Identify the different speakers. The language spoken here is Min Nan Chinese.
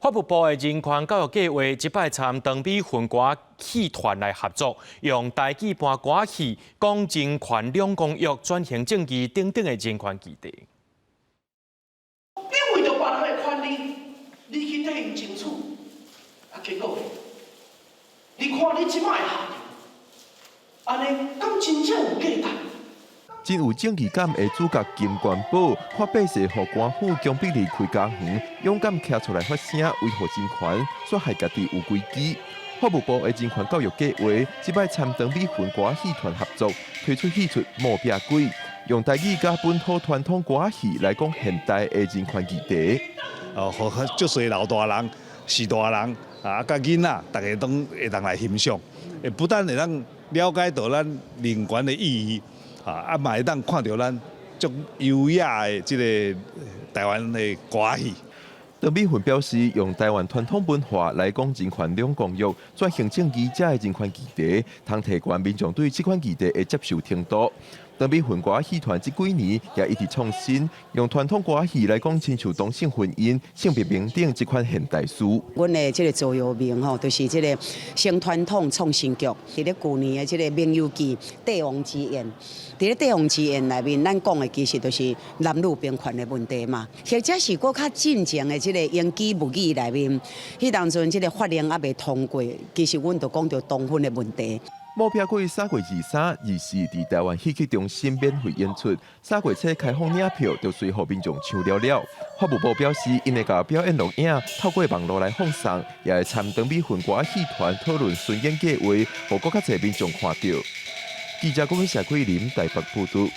Speaker 1: 法務部的人權教育計劃，這擺參長美芬歌仔戲團來合作，用台語搬歌仔戲，講人權兩公約、轉型正義等等的人權議題。
Speaker 2: 你為著別人的權利，你去替𪜶爭取，啊，結果你看你這擺的下場，按呢敢真正有價值？
Speaker 3: 真有正義感的主角金元寶，發伯誓予官府強逼離開家園，勇敢徛出來發聲，維護人權，煞害家己有危機。法務部的人權教育計劃，這擺參長美芬歌仔戲團合作，推出戲出《無壁鬼》，用台語佮本土傳統歌仔戲來講現代的人權議題。
Speaker 4: 哦，予足濟老大人、序大人啊，佮囡仔，逐家攏會當來欣賞，會不但會當了解到咱人權的意義。啊，嘛會當看著咱足優雅的這个台灣的歌仔戲。
Speaker 3: 長美芬表示，用台灣傳統文化來講人權兩公約、轉型正義這个人權議題，通提懸民眾對這款議題的接受程度。長美芬歌仔戲團這幾年也一直創新，用傳統歌仔戲來講，親像同性婚姻、性別平等這款現代事。
Speaker 5: 阮的這个座右銘吼，就是這个承傳統創新劇。佇咧舊年的這个明幽記帝王之宴，佇咧帝王之宴內面，咱講的其實就是男女平權的問題嘛。或者是閣較進前的這个英姬物語內面，彼當陣這个法令猶未通過，其實阮就講著同婚的問題。
Speaker 3: 無壁鬼3月23、24佇台灣戲曲中心免費演出，3月初開放領票，就隨予民眾搶了了。法務部表示，𪜶會共表演錄影，透過網路來放送，也會參長美芬歌仔戲團討論巡演計劃，予閣較濟民眾看著。記者郭社桂林台北報導。